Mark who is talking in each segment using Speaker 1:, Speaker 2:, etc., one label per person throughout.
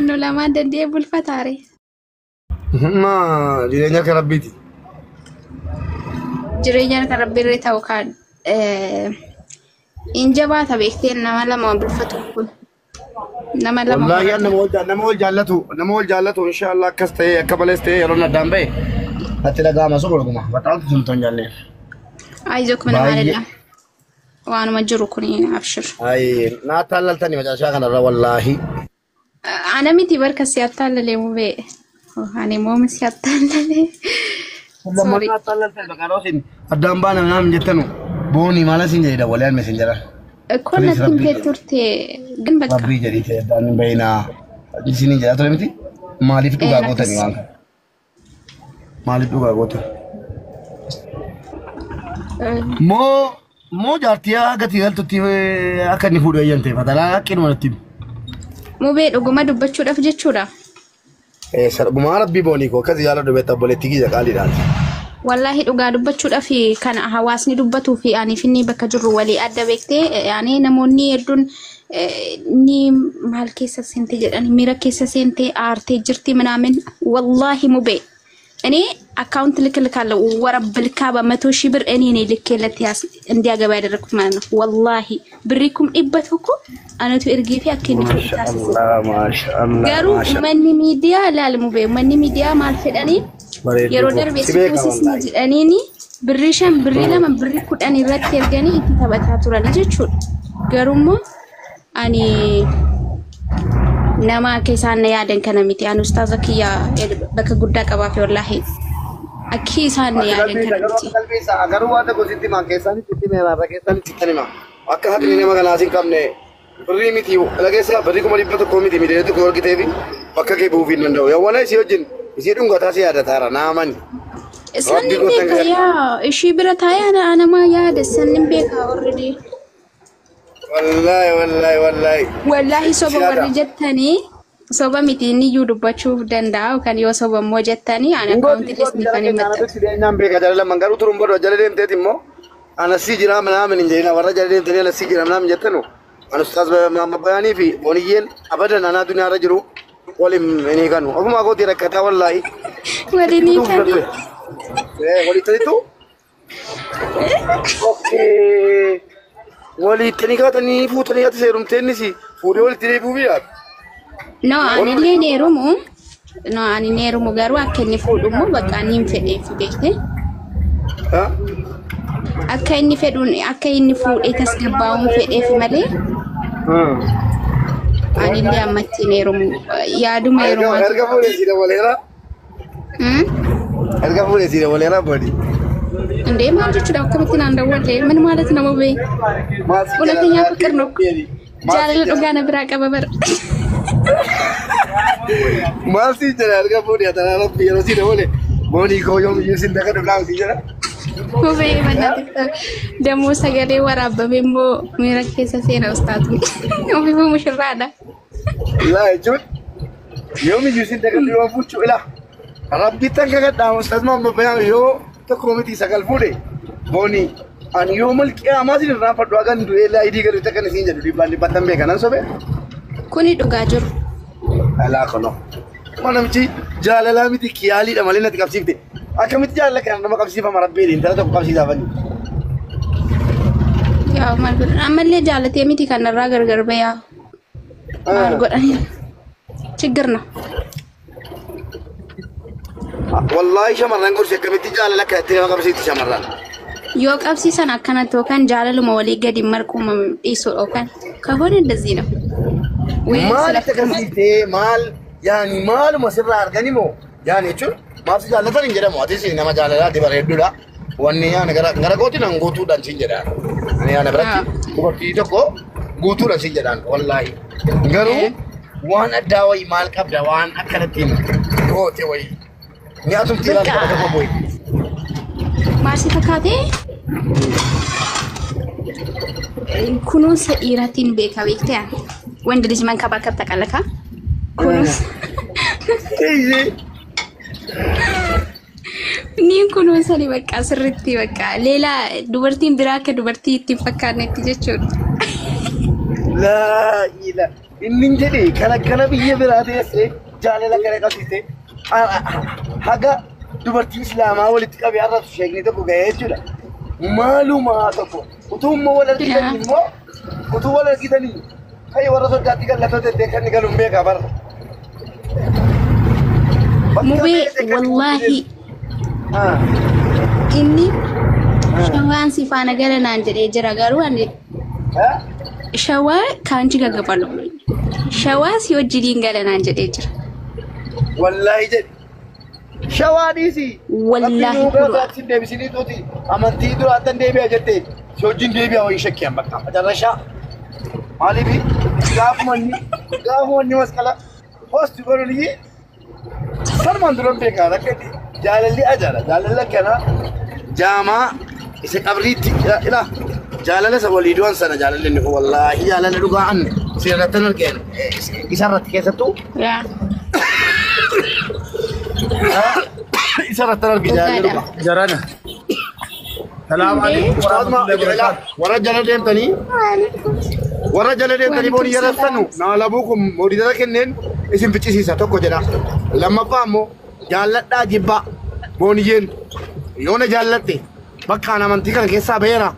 Speaker 1: Nu lamaan danda'ee bulfataare.
Speaker 2: Ma jireenya akka rabbiiti.
Speaker 1: Jireenya kan rabbiirra ta'u kan hin jabaata beektee nama lama bulfatu kun. Nama lama
Speaker 2: Wallaahi nama wal jaallatu inshallah akkas ta'ee akka malees ta'ee yeroo addaan ba'e natti dhaga'ama sun dhuguma. Baxaantu sun ton jaallee.
Speaker 1: Ayizok mana maalidha. Waanuma jiru kun abshir.
Speaker 2: Ay naa taallaltani macaashaa kanarra wallaahi.
Speaker 1: Ana miti barka si attaallalee mubee. Ani moomi si attaallalee. Sorry.
Speaker 2: Lammataa taallaltan bakka roosin addaan baana naam jettanu boonii maala siin jedhe dawwalee alme siin jedha.
Speaker 1: Kun natti himtee turte ግን በቃ
Speaker 2: Rabbii jedhii ta'e addaan hin bayinaa isiniin jedhaa ture miti maaliif dhugaa gootani waan kana? Maaliif dhugaa gootan? Moo jaartii gatii galtutti akka inni fuudhu eeyyamte fatalaa haqqinuma natti himi.
Speaker 1: Mubee dhuguma dubbachuudhaaf jechuudha.
Speaker 2: Dhugumaa rabbii boonii koo akkas jaaladhu beektaa obboleettii kiyya qaaliidhaati.
Speaker 1: Wallaahi dhugaa dubbachuudhaaf kan hawaasni dubbatuu fi aniif inni bakka jirru walii adda beektee yaani namoonni hedduun ni maal keessa seente jedhani miira keessa seente aartee jirti ምናምን ወላሂ ሙቤ እኔ አካውንት ልክልካለሁ ወረብ ልካ በ100,000 ብር እኔ ነኝ ልኬለት እንዲያገባ ያደረኩት ማለት ነው። ወላሂ ብሪኩም ዲበት እኮ አነቱ እርጌፊ አከኒ
Speaker 2: Maashaallah maashaallah.
Speaker 1: Garuu manni miidiyaa laal mubee manni miidiyaa maal fedhanii yeroo darbe si fuusisni jedhaniini birrii 5 birrii 2 birrii 10 irratti erganii itti taphataa turan jechuudha. Garuummoo ani nama akka isaan na yaadan kana miti ani ustaaza kiyya bakka guddaa qabaafi wallaahi akki isaan na yaadan kana miti.
Speaker 2: Garuu waan tokko sitti himaa keessaan sitti himaa keessaan sitti himaa akka haqni nama kanaas hin qabne birrii miti dhageessa birrii 100,000 miti miidhagina tokko argiteefi bakka kee buufii hin danda'u. Yawwana isii wajjin isii dhungataa si yaadataara naamani.
Speaker 1: Sanni beeka yaa ishii bira taa'ee ana yaada sanni beeka already.
Speaker 2: Wallaahi wallaahi wallaahi.
Speaker 1: Wallaahi soba warri jettanii soba miti inni iyyuu dubbachuuf danda'a yookaan yoo soba immoo jettanii ani akkaawuntii isni kan hin maxxansu.
Speaker 2: Naan beeka jala lamaan garuu turuun booda jala deemteeti immoo ana si jira manaa hin jedhina warra jala deemtanii ana si jira manaa jettanu ani ustaaz Bayaanii fi Booniyyeen abadan anaa duniyaarra jiru waliin hin kanu ofumaa kootii rakkataa wallaahi.
Speaker 1: Waliin hin kanu.
Speaker 2: Walitti Okay. Walitti kaatanii fuutanii ati seerumteennis fuudhee walitti deebi'uu yaadu.
Speaker 1: No, ani illee ni heerumu. No, ani ni heerumu garuu akka inni fuudhu immoo bakka inni hin fedheef beekte. Akka inni fedhuun akka inni fuudhee tasgabbaa'uun fedheef malee. Ani illee ammatti hin heerumu. Yaaduma heerumaa.
Speaker 2: Erga fuudhee si dabaleera. Erga fuudhee si dabaleera boodi.
Speaker 1: እንዴ ማን jechuudha akkamitti naan dawwalle ምን ማለት ነው ሙቤ? እውነተኛ ፍቅር ነው እኮ jaalala dhugaa na biraa qaba bara.
Speaker 2: Maal siin jedha erga fuudhee atanaa rabbi yeroo si dabale boonii koo yoom iyyuu sin daga dhufnaa siin jedha.
Speaker 1: Mubee manaatti ደግሞ sagalee waraabame immoo miira keessa seena ustaatu. Ofiifuu mushurraadha.
Speaker 2: Laa jechuun yoom iyyuu sin daga dhufnaa fuuchuu ila rabbi tan kagadhaamu ustaas Muhammad Bayaan yoo tokko miti sagal fuudhe boonii ani yoo malqee amaa sin irraan fadhu hagan du'ee laayidii gadi takkan isin jedhu dhibbaan dhibbattan beekanan sobe.
Speaker 1: Kuni dhugaa jiru.
Speaker 2: Alaa kono. Namichi jaalalaa miti kiyaaliidha malee natti qabsiifte. Akkamitti jaalala kana nama qabsiifama rabbiin intala tokko qabsiisaafani.
Speaker 1: Yaa maal godhan ammallee jaalatee miti kanarraa gargar bayaa. Maal godhan ችግር ነው።
Speaker 2: Wallaahi shamarran gorsi akkamitti jaalala akka itti nama qabsiifti shamarran.
Speaker 1: Yoo qabsiisan akkanatti yookaan jaalaluma walii gadi marquma dhiisuu yookaan ከሆነ እንደዚህ ነው።
Speaker 2: Maal itti agarsiiftee maal yaani maaluma sirraa argani moo yaani jechuun maaf si jaallatan hin jedhamu atis nama jaalalaati bareedduudha. Wanni yaani gara kootiin an guutuudhaan siin jedhaan. Ani yaana biratti dubartii tokko guutuudhaan siin jedhaan wallaahi. Garuu waan addaa wayii maal qabda waan akkanatti goote wayii. Mi'aatumti ilaalu bara tokko bu'e.
Speaker 1: Maal si fakkaate? Kunuunsa dhiiraatiin beeka beektee ወንድ ልጅ መንከባከብ ታውቃለህ? Kunuunsa. Niin kunuunsani bakka sirriitti bakka leela dubartiin biraa akka dubartii itti hin fakkaannetti jechuudha.
Speaker 2: Laa ila inni jedhe kana kana biyya biraa teessee jaalala kana qabsiisee haga dubartii islaamaa walitti qabee arrabsu sheekni tokko ga'ee jechuudha. Maalumaa tokko utuu immoo wal argitanii immoo utuu wal argitanii kai warra soddaatti gallatoo tettee kan inni galuun beekaa bara.
Speaker 1: Mubee wallaahi inni shawaan si faana gala naan jedhee jira garuu ani shawaa kaanchi gaggabalu shawaa si wajjiniin gala naan jedhee jira.
Speaker 2: Wallaahi jedhi. Shawaa dhiisi.
Speaker 1: Wallaahi
Speaker 2: Rabbi nuu gara deebisanii tuuti amantii duraattan deebi'a jettee si wajjin deebi'a wayii shakkiyaan bakka macarrashaa. Maaliif gaafuma inni masqala posti godhanii sanumaan duran beekaa akka inni jaalalli ajaa'ila jaalalli akkanaa jaamaa isa qabriitti ila jaalala isa walii du'an sana jaalalli inni kun wallaahi jaalala dhugaa anne seerrattan argeen isarratti keessattuu
Speaker 1: Yaa
Speaker 2: isarratti arge jaalalli dhugaa.
Speaker 3: Jarana. Salaam alaikum warahmatullahi wabarakatuh.
Speaker 2: Warra jala deemtanii warra jala deemtanii boonii jalattanu nama labuu kun mooditara kenneen isin ficcisiisa tokko jedha. Lammaffaa immoo jaalladhaa jibbaa booniyyeen yoo na jaallatte bakka an amantii kana keessaa baheera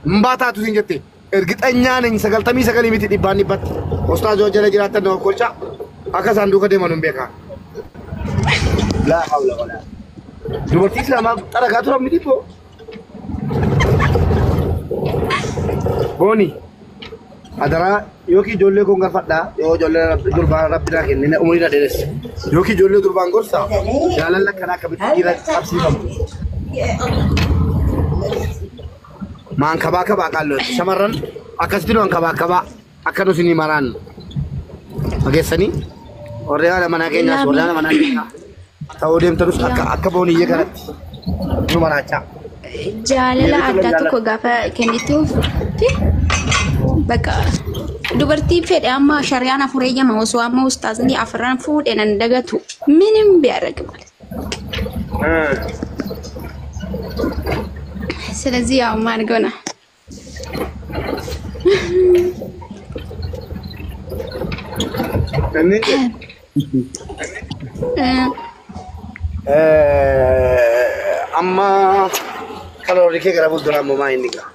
Speaker 2: hin baataatu isin jette ergixanyaan 99 miti dhibbaan dhibbatti. Ustaaz yoo jala jiraattan nama kolcha akka isaan duuka deeman hin beekaa. Laa hawla walaa. Dubartii islaamaa xaragaa turan miti boo. Booni. Adaraa yookiin ijoollee koon galfadhaa yoo ijoollee durbaan rabbi naa kenne umurii na dheeresse yookiin ijoollee durbaan gorsa jaalala akkanaa akkamitti dhiira qabsiifamu. Maan kabaa kabaa qaalloo shamarran akkasitti nuun kabaa kabaa akka nu isinii maraan dhageessanii warri haadha manaa keenyaas warri haadha manaa keenyaa ta'uu deemtanus akka akka booniyyee kanatti nu maraachaa.
Speaker 1: Jaalala addaa tokko gaafa kennituuf bakka dubartii fedhe amma shari'aan afur eeyyama osoo amma ustaazni afran fuudhe nan dagatu minim ቢያደርግ ማለት ስለዚህ ያው ማድርገው ነው።
Speaker 2: Inni amma karoorri kee gara fuulduraa immoo maa inni gaa?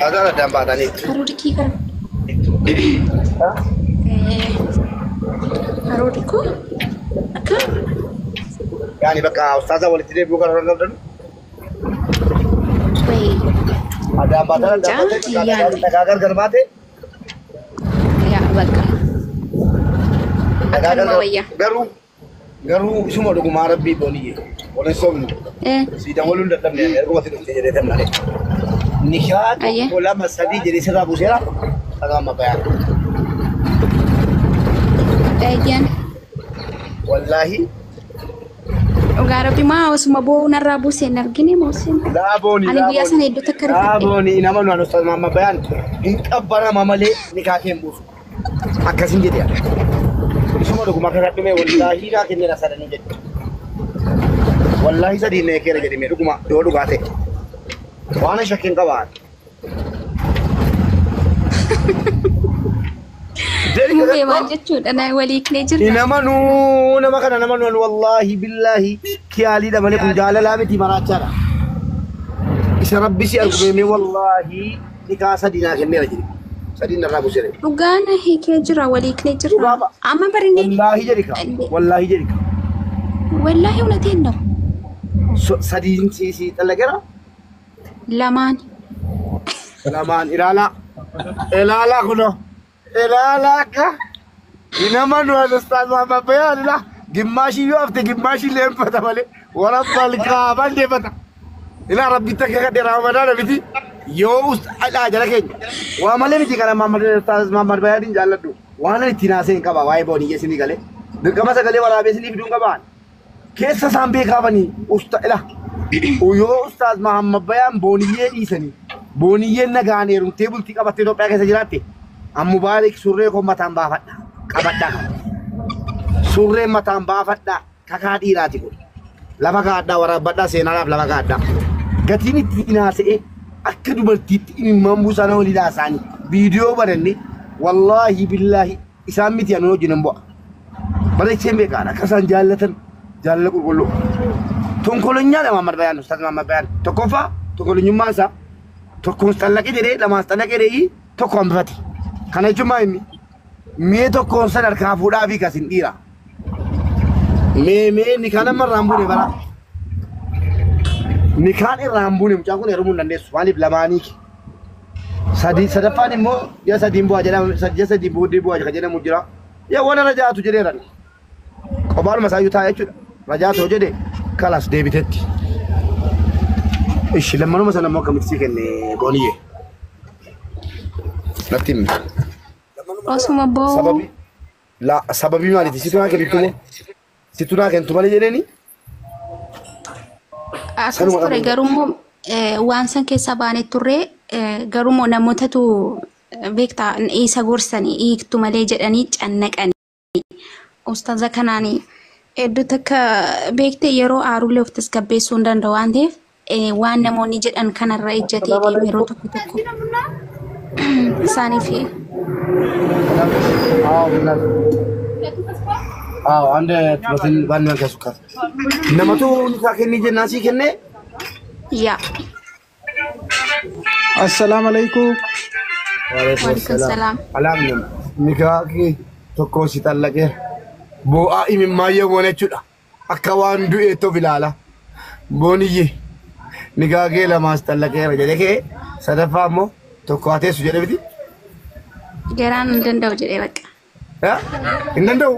Speaker 2: Dhagaa addaan baataniitu.
Speaker 1: Karoorri kee gara karoorri koo akka
Speaker 2: Yaani bakka ustaaza walitti deebi'uu karoora hin qabdan?
Speaker 1: ወይ
Speaker 2: Addaan baatan addaan baatee dhagaa gargar baate
Speaker 1: ያ በቃ
Speaker 2: dhagaa
Speaker 1: akkanuma
Speaker 2: gargar
Speaker 1: wayya.
Speaker 2: garuu garuu isuma dhugumaa rabbii booniyye waliin soomnu siidaa waluun dadhabne erguma si dhufte jedhee tamnare. Nikaa
Speaker 1: Ayyee.
Speaker 2: tokko lama sadii jedhee sirraa buuseera dhagaa amma bayaan.
Speaker 1: Eeyyaan
Speaker 2: Wallaahi
Speaker 1: dhugaa rabbi maa osuma boo'uu narraa buusee hin argine mooseen.
Speaker 2: laa booni
Speaker 1: Ani
Speaker 2: laa
Speaker 1: guyyaa
Speaker 2: booni.
Speaker 1: sana iddoo takka
Speaker 2: Laa
Speaker 1: rifadhe.
Speaker 2: booni nama nu ustaaz Mahammed Bayaan hin qabbanama malee nikaa kee hin buusu. Akkasin jedhe yaa. Isuma dhuguma akka dhume wallaahi naa kenneera sadanii jedhe. Wallaahi sadii nee keera jedhame dhuguma yoo dhugaa ta'e. Waan shakkiin qabaan.
Speaker 1: Mubee maal jechuudha na walii kilee jirra.
Speaker 2: Nama nuu nama kana nama nuun wallaahi billaahi kiyaaliidha malee kun jaalalaa miti maraachaadha. Isa rabbi si argumeemee wallaahi nikaa sadii naa kenneera jedhe. Sadii narraa buuseera.
Speaker 1: Dhugaa na hiikee jira walii kilee jirra.
Speaker 2: Dhugaa ba-
Speaker 1: Amma barinni
Speaker 2: Wallaahi jedhi ka. Wallaahi jedhi ka.
Speaker 1: wallaahi እውነቴን ነው።
Speaker 2: Sadiin si si xallaqeera.
Speaker 1: Lamaan
Speaker 2: Lamaan ilaalaa. Ilaalaa kunoo. Ilaalaa akka. Nama nuun ustaaz Mahammed Bayaan ilaa. Gimmaashii yoo hafte gimmaashii leenfata malee warra balqaaban deeffata. Ilaa rabbi takka kadhe raamadaana miti yoo alaa jala keenya. Waa malee miti kana Mahammed ustaaz Mahammed Bayaaniin jaalladhu. Waan ani ittiin haasa'e hin qaba waa'ee booniyyee isinii galee. Dirqama sagalee waraabee isinii fiduu hin qabaan. Keessa isaan beekaafanii usta ila. Yoo ustaaz Mahammed Bayaan booniyyee dhiisanii booniyyeen nagaan heerumtee bultii qabattee Itoophiyaa keessa jiraatte Mubaarik surree koo mataan baafadha qabadha. Surreen mataan baafadha kakaa dhiiraati kun. Lafa kaadhaa waraabbadhaa seenaadhaaf lafa kaadhaa. Gatiin ittiin haasa'e akka dubartiitti imimmaan buusaa nama walii haasaanii. Viidiyoo bananni wallaahi billaahi isaan miti anu wajjin hin bu'a. Bareecheen beekaan akka isaan jaallatan jaalala qulqulluu. Tonkolonyaa Mahammad Bayaan Ustaaz Mahammad Bayaan tokkoffaa tonkolonyummaan isaa tokkoon xallaqee jedhee lamaas xallaqee jedhee tokko hambifate. Kana jechuun maa inni mee tokkoon san harkaa fuudhaa fi kasin dhiira. Mee mee nikaan amma irraa hin buune bara. Nikaan irraa hin buune mucaan kun heerumuu hin dandeessu maaliif lamaanii sadi sadaffaan immoo ji'a sadiin bu'aa jedhama ji'a sadiin booddee bu'aa kan jedhamu jira. Yaa waan rajaatu jedheeran. Qobaanuma isaayyuu taa'e jechuudha. Rajaatu jedhe kalas deebitetti. Ishi lammanuma sana immoo akkamitti sii kenne booniyyee. Natti himi.
Speaker 1: Osuma boo
Speaker 2: Sababii la sababii maaliiti situ naa kennitu moo situ naa kennitu malee jedheeni
Speaker 1: akkas
Speaker 2: sanuma
Speaker 1: ture
Speaker 2: dhabuu.
Speaker 1: garuu waan san keessaa baanee turre garuu namootatu beektaa isa gorsanii hiiktu malee jedhanii cannaqanii. Ustaaza kanaan hedduu takka beekte yeroo aarullee of tasgabbeessuu hin danda'u waan ta'eef waan namoonni jedhan kanarra ejjatee deema yeroo tokko tokko isaaniif.
Speaker 2: አዎ አንድ በትን ባንድ መንከ ሱካር ነመቱ ኒካ ከኒ ጀና ሲ ከነ
Speaker 1: Yaa.
Speaker 4: Assalamu alaikum.
Speaker 2: ወአለይኩም
Speaker 1: Waalaikum
Speaker 2: ሰላም
Speaker 1: salaam.
Speaker 2: አላምንም ኒካ ኬ tokko si xallaqee boo'aa imimmaayya goone jechuudha akka waan du'eetti of ilaala booniyye nikaa kee lamaas xallaqeera jedhe kee sadaffaa immoo tokko haa teessu jedhe miti
Speaker 1: Garaan hin danda'u jedhee bakka.
Speaker 2: Hin danda'u.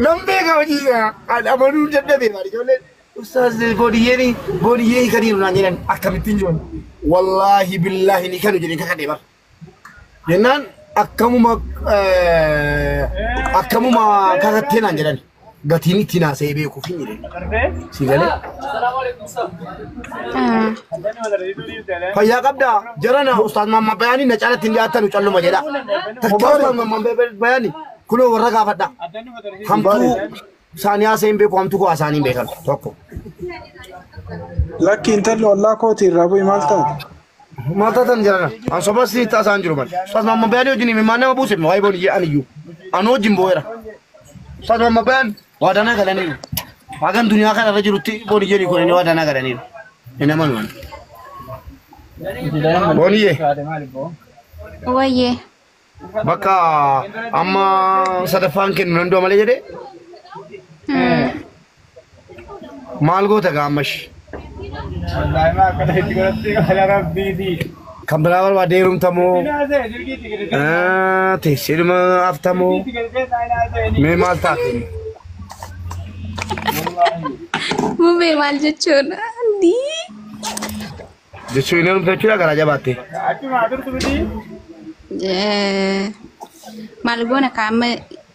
Speaker 2: Nan beeka hojii isaa amanuu dadhabee maali ijoolleen ustaaz boodiyyeen boodiyyee hiikaniiru naan jedhan akkamittiin jiran wallaahi billaahi ni kanu jedhee kakadhee bara. Jennaan akkamuma akkamuma kakattee naan jedhan gatiin ittiin haasa'ee beekuuf hin jedhan. Si galee fayyaa qabdaa jarana ustaaz Maamma Bayaanii na caalatti hin dhiyaatanu calluma jedha. Takka ustaaz Maamma Bayaanii kunoo warra gaafadha. Hamtuu isaanii haasa'ee hin beeku hamtuu koo haasa'anii hin beekan tokko.
Speaker 4: Lakki intalli ollaa kooti irraa bu'i maal taate?
Speaker 2: Maal taatan jarana? An soba si taasaan jiru man. Ustaaz Maamma Bayaanii wajjin himimmaan nama buuse waa'ee booniyyee ani iyyuu. Ani wajjin boo'eera. Ustaaz Maamma Bayaan waadanaa galaniiru. Hagan duniyaa kana irra jirutti booniyyee kun inni waadanaa galaniiru. Hin amanu ani. Booniyyee.
Speaker 1: Wayyee.
Speaker 2: Bakka amma sadaffaan kennu nan du'a malee jedhee maal goota gaa ammash? Kan biraa barbaadee heerumtamoo? Teesseedhuma haftamoo? Mee maal taate?
Speaker 1: Mubee maal jechuun? Andii.
Speaker 2: Jechuun hin heerumtu jechuudha garaa jabaatte.
Speaker 1: Maal goona ka amma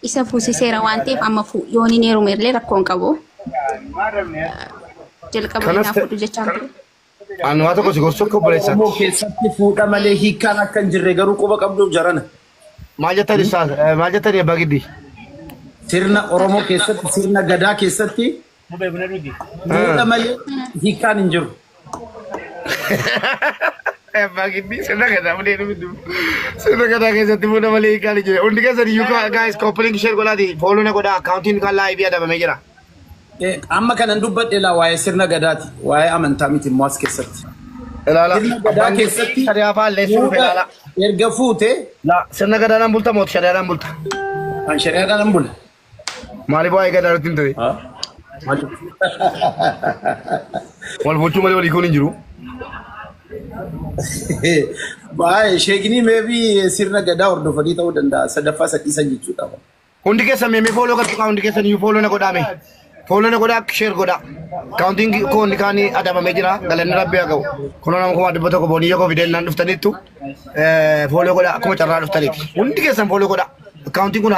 Speaker 1: isa fuusiseera waan ta'eef amma yoon hin heerume illee rakkoo hin qabu. Jalqaba
Speaker 2: Kanas
Speaker 1: innaa fuudhu jechaan ture.
Speaker 2: Ani waa tokko si gorsuu akka obboleessaatti.
Speaker 3: Oromoo keessatti fuudha malee hiikkaan akka hin jirre garuu quba qabduuf jarana.
Speaker 2: Maal jettani ustaaz? Maal jettani abbaa giddii?
Speaker 3: Sirna Oromoo keessatti sirna gadaa keessatti fuudha malee hiikkaan hin jiru.
Speaker 2: Abbaa giddii sirna gadaa malee nu biddu. Sirna gadaa keessatti fuudha malee hiikkaan hin jiru. Hundi keessan iyyuu guys koppiliin share godhaati. Fooloo na godhaa akkaawuntiin kan laayivii adabamee jira.
Speaker 3: Amma kanan dubbadhe laa waa'ee sirna gadaati. Waa'ee amantaa miti immoo as keessatti.
Speaker 2: Ilaala.
Speaker 3: Sirna gadaa keessatti
Speaker 2: Shari'aa faalleessuu dhufe ilaala.
Speaker 3: erga fuute
Speaker 2: La sirna gadaadhaan bulta moo shari'aadhaan bulta?
Speaker 3: kan shari'aadhaan hin bula.
Speaker 2: Maaliif waa'ee gadaa nutti hin ta'e? Wal bulchuu malee walii kun hin jiru.
Speaker 3: Baay'ee sheekni meebii sirna gadaa hordofanii ta'uu danda'a. Sadaffaa sadii san jechuudha.
Speaker 2: Hundi keessan meemee fooloo galchu qaba hundi keessan iyyuu fooloo na godhaame. Fooloo na godhaa sheer godhaa. Kaawuntiin koo inni kaanii adabamee jira galanni rabbi haa ga'u. Kunoo nama 100,000 booniyya koo fideen naan dhuftaniittu fooloo godhaa akkuma carraa dhuftaniiti. Hundi keessan fooloo godhaa. Akkaawuntiin kun